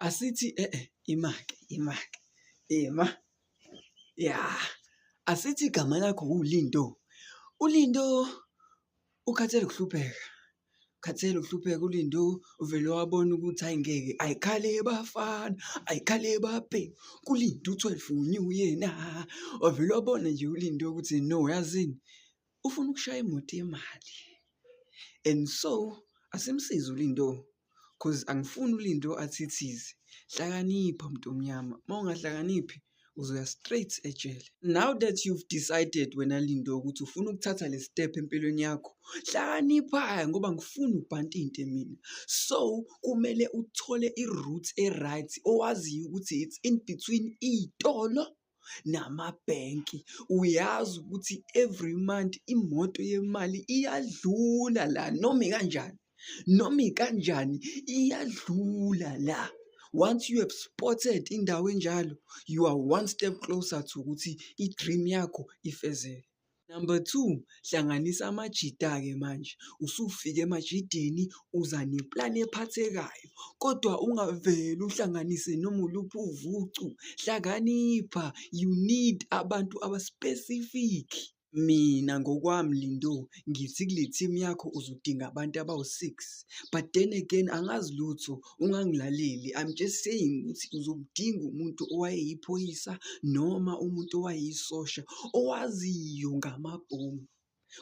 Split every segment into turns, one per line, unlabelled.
Asithi e-e ima-ke ima-ke ima, ya asithi igama lakho uLindo. ULindo ukhathele ukuhlupheka, ukhathele ukuhlupheka uLindo uvele wabona ukuthi hhayi ngeke ayikhale bafana, ayikhale babhemu kuLindo u-twelve uyena. Wavele wabona nje uLindo ukuthi no yazini ufuna ukushaya imoto yemali and so asimsize uLindo. Cause angifuni uLindo athithize. Hlakanipha mntomnyama, uma ungahlakaniphi uzoya straight ejele. Now that you've decided wena Lindo ukuthi ufuna ukuthatha le step empilweni yakho, hlakanipha ngoba angifuni ubhantinte mina. So kumele uthole i-route e-right owaziyo ukuthi it's in between iy'tolo namabhenki. Uyazi ukuthi every month imoto yemali iyadlula la noma ikanjani, noma ikanjani iyadlula la. Once you have spotted indawo enjalo, you are one step closer to ukuthi i-dream yakho ifezeke. Number two, hlanganisa amajita-ke manje. Usufike emajideni uza neplani ephathekayo, kodwa ungavele uhlanganise noma uluphi uvucu. Hlakanipha, you need abantu aba-specific. Mina ngokwami Lindo, ngithi kule team yakho uzodinga abantu abawu-six, but then again angazi lutho, ungangilaleli. I'm just saying ukuthi uzomdinga umuntu owayeyiphoyisa noma umuntu owayeyisosha owaziyo ngamabhomu.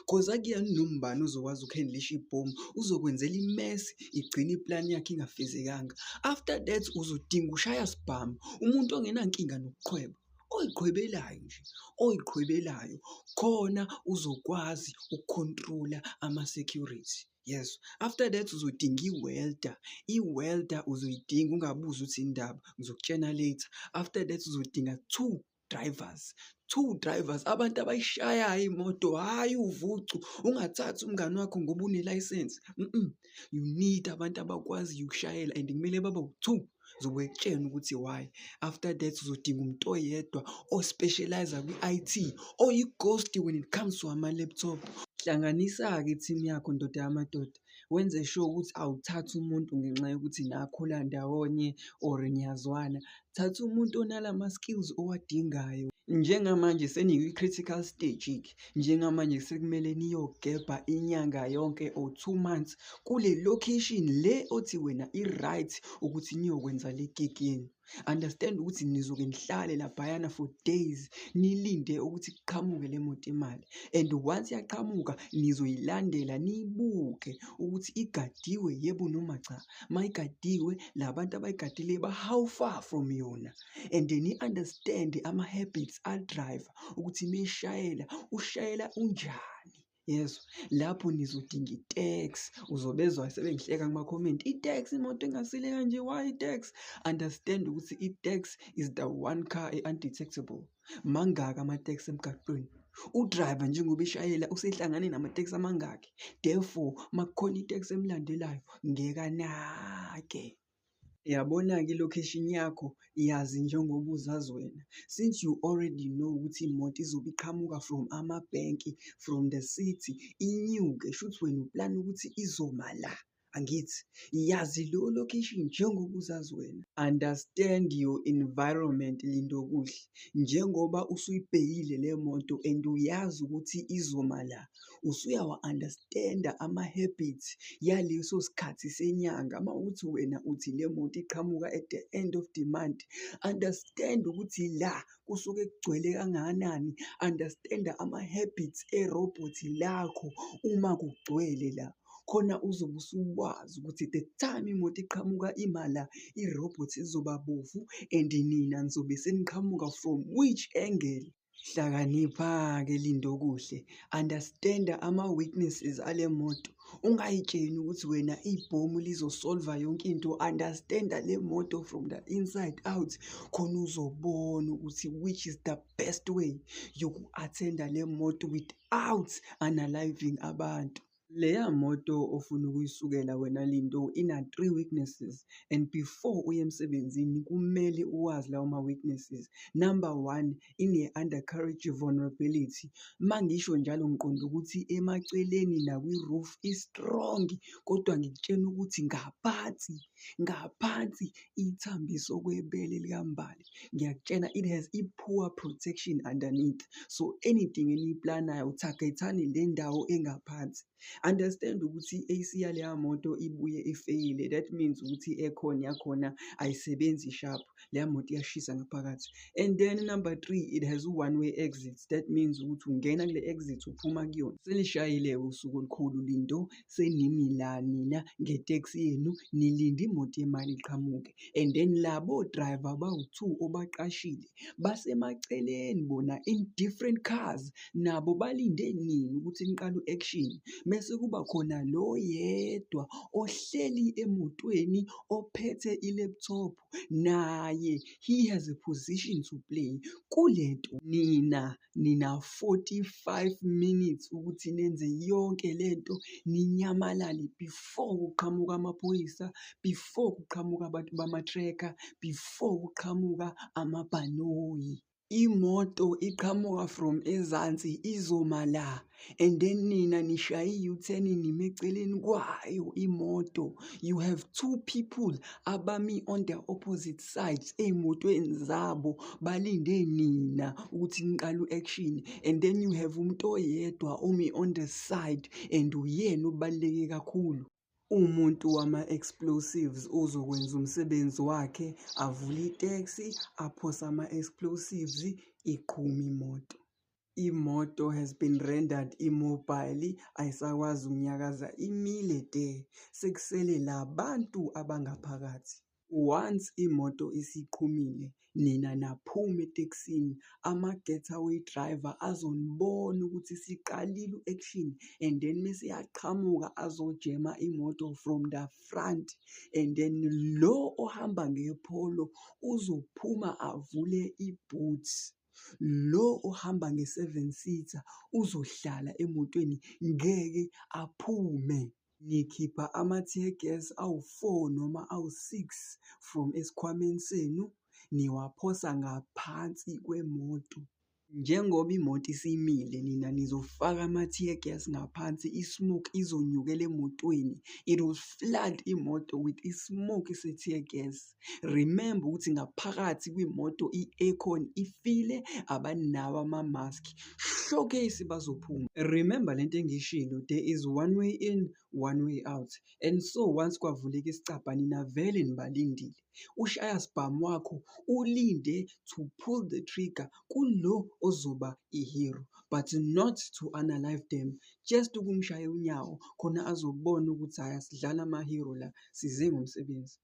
Cause akuyena noma ubani ozokwazi uku-handle-isha ibhomu, uzokwenzela i-mess igcine iplani yakhe ingafezekanga. After that uzodinga ushaya sibhamu, umuntu ongenankinga nokuqhweba, oyiqhwebelayo nje, oyiqhwebelayo khona uzokwazi uku-control-a ama-security. Yezwa? After that uzodinga i-welder, i-welder uzoyidinga ungabuzi ukuthi yini ndaba, ngizokutshena later. After that uzodinga two drivers, two drivers, abantu abayishayayo imoto hhayi uvucu. Ungathathi umngani wakho ngoba unelayisensi, you need abantu abakwaziyo ukushayela and kumele babe u-two. Ngizobuye ngikutshene ukuthi why. After that uzodinga umuntu oyedwa o-specialise-a kwi-I_T, oyi-ghost when it comes to ama-laptop. Hlanganisa-ke i-team yakho ndoda yamadoda, wenze sure ukuthi awuthathi umuntu ngenxa yokuthi nakhula ndawonye or niyazwana. Thatha umuntu onalama-skills owadingayo. Njengamanje senikwi-critical stage-ke, njengamanje sekumele niyogebha inyanga yonke or 2 months kule location le othi wena i-right ukuthi niyokwenza le gig yenu. Understand ukuthi nizoke nihlale laphayana for days nilinde ukuthi kuqhamuke le moto imali and once yaqhamuka nizoyilandela niyibuke ukuthi igadiwe yebo noma cha. Mayigadiwe la bantu abayigadile ba-how far from yona and ni-understand ama-habits a-driver ukuthi meshayela ushayela unjani. Yezwa? Lapho nizodinga i-taxi, uzobezwa sebengihleka kuma-comment, i-taxi imoto engasile kanje, why i-taxi? Understand ukuthi i-taxi is the one car e-undetectable. Mangaki ama-taxi emgaqweni? U-driver njengoba eshayela usehlangane nama-taxi amangaki? Therefore, makukhona i-taxi emlandelayo ngeke anake. Uyabona-ke i-location yakho yazi njengoba uzazi wena. Since you already know ukuthi imoto izobe iqhamuka from amabhenki, from the city, inyuke shuthi wena uplana ukuthi izoma la, angithi? Yazi leyo location njengoba uzazi wena. Understand your environment Lindokuhle. Njengoba usuyibhekile le moto and uyazi ukuthi izoma la, usuyawa-understand-a ama-habits yaleso sikhathi senyanga. Uma kuwukuthi wena uthi le moto iqhamuka at the end of the month, understand ukuthi la kusuke kugcwele kangakanani. Understand-a ama-habits erobhothi lakho uma kugcwele la, khona uzobe usuwazi ukuthi the time imoto iqhamuka ima la, irobhothi izoba bovu and nina nizobe seniqhamuka from which angle. Hlakanipha-ke Lindokuhle, understand-a ama-weaknesses ale moto. Ungay'tsheni ukuthi wena ibhomu lizo-solve-a yonke into. Understand-a le moto from the inside out, khona uzobona ukuthi which is the best way yoku-attend-a le moto without unaliving abantu. Leya moto ofuna ukuyisukela wena Lindo ina-three weaknesses and before uye emsebenzini kumele uwazi lawo ma-weaknesses. Number one, ine-undercarriage vulnerability. Uma ngisho njalo ngiqonde ukuthi emaceleni nakwi-roof i-strong, kodwa ngikutshena ukuthi ngaphansi, ngaphansi ithambise okwebele likaMbali. Ngiyakutshena it has i-poor protection underneath. So anything eniyiplanayo target-ani le ndawo engaphansi. Understand ukuthi i-A_C yaleya moto ibuye ifeyile, that means ukuthi i-aircon yakhona ayisebenzi sharp, leya moto iyashisa ngaphakathi. And then number three, it has u-one way exit, that means ukuthi ungena kule exit uphuma kuyona. Selishayile usuku olukhulu Lindo, senimi la nina ngetekisi yenu nilinde imoto yemali iqhamuke. And then labo driver abawu-two obaqashile basemaceleni bona in different cars, nabo balinde nina ukuthi niqale u-action. Mese kuba khona lo oyedwa ohleli emotweni ophethe i-laptop, naye he has a position to play kule nto. Nina nina 45 minutes ukuthi nenze yonke lento ninyamalale before kuqhamuka amaphoyisa, before kuqhamuka abantu bama-tracker, before kuqhamuka amabhanoyi. Imoto iqhamuka from ezansi izoma la and then nina nishaye i-U-turn nime eceleni kwayo imoto. You have two people abami on the opposite sides ey'motweni zabo balinde nina ukuthi niqale u-action, and then you have umuntu oyedwa omi on the side and uyena obaluleke kakhulu. Umuntu wama-explosives uzokwenza umsebenzi wakhe, avule iteksi, aphose ama-explosives, iqhume imoto. Imoto has been rendered immobile, ayisakwazi ukunyakaza, imile te, sekusele la bantu abangaphakathi. Once imoto isiqhumile, nina naphuma etekisini, ama-getaway driver azonibona ukuthi isiqalile u-action and then mese eyaqhamuka azojema imoto from the front, and then lo ohamba nge-Polo uzophuma avule i-boot. Lo ohamba nge-seven seater uzohlala emotweni ngeke aphume. Nikhipha ama-tear gas awu-four noma awu-six from esikhwameni senu, niwaphosa ngaphansi kwemoto. Njengoba imoto isimile nina nizofaka ama-tear gas ngaphansi, i-smoke izonyukela emotweni. It will flood imoto with i-smoke se-tear gas. Remember ukuthi ngaphakathi kwimoto i-aircon ifile, abanawo ama-mask. Showcase bazophuma. Remember lento engiyishilo, there is one way in, one way out. And so once kwavuleka isicabha nina vele nibalindile. Ushaya sibhamu wakho ulinde to pull the trigger kulo ozoba i-hero, but not to unalive them, just ukumshaya unyawo khona azobona ukuthi hhayi asidlali ama-hero la, size ngomsebenzi.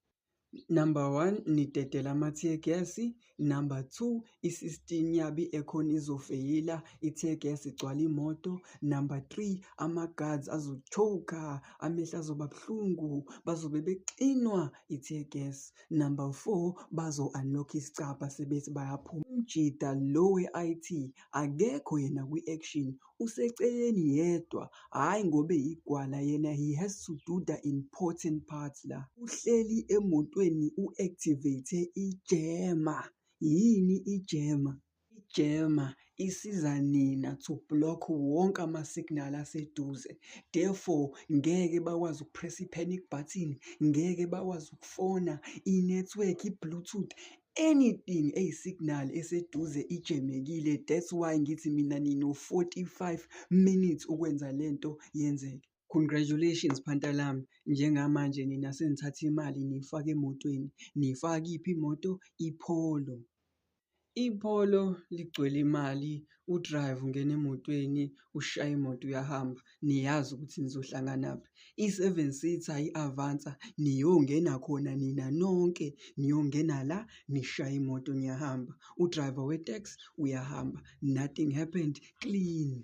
Number one, nidedela ama-tear gas. Number two, i-system yabo i-aircon izofeyila, i-tear gas igcwale imoto. Number three, ama-guards azo-choke-a, amehlo azoba buhlungu, bazobe bexinwa i-tear gas. Number four, bazo-unlock-a isicabha sebethi bayaphuma. Umjida lo we-I_T akekho yena kwi-action, useceleni yedwa, hhayi ngoba eyigwala yena he has to do the important part la. Uhleli emotweni u-activate i-jammer. Yini i-jammer? I-jammer isiza nina to block wonke ama-signal aseduze. Therefore, ngeke bakwazi uku-press-a i-panic button, ngeke bakwazi ukufona, i-network, i-bluetooth, anything eyi-signal eseduze ijemekile. That's why ngithi mina nino-45 minutes ukwenza lento yenzeke. Congratulations phanta lami, njengamanje nina senithatha imali niyifaka emotweni. Niyifaka kuyiphi imoto? I-Polo. I-Polo ligcwele imali, u-drive ungena emotweni, ushaya imoto uyahamba, niyazi ukuthi nizohlanganaphi. I-seven seater i-Avanza niyongena khona nina nonke, niyongena la nishaya imoto niyahamba. U-driver we-taxi uyahamba, nothing happened, clean.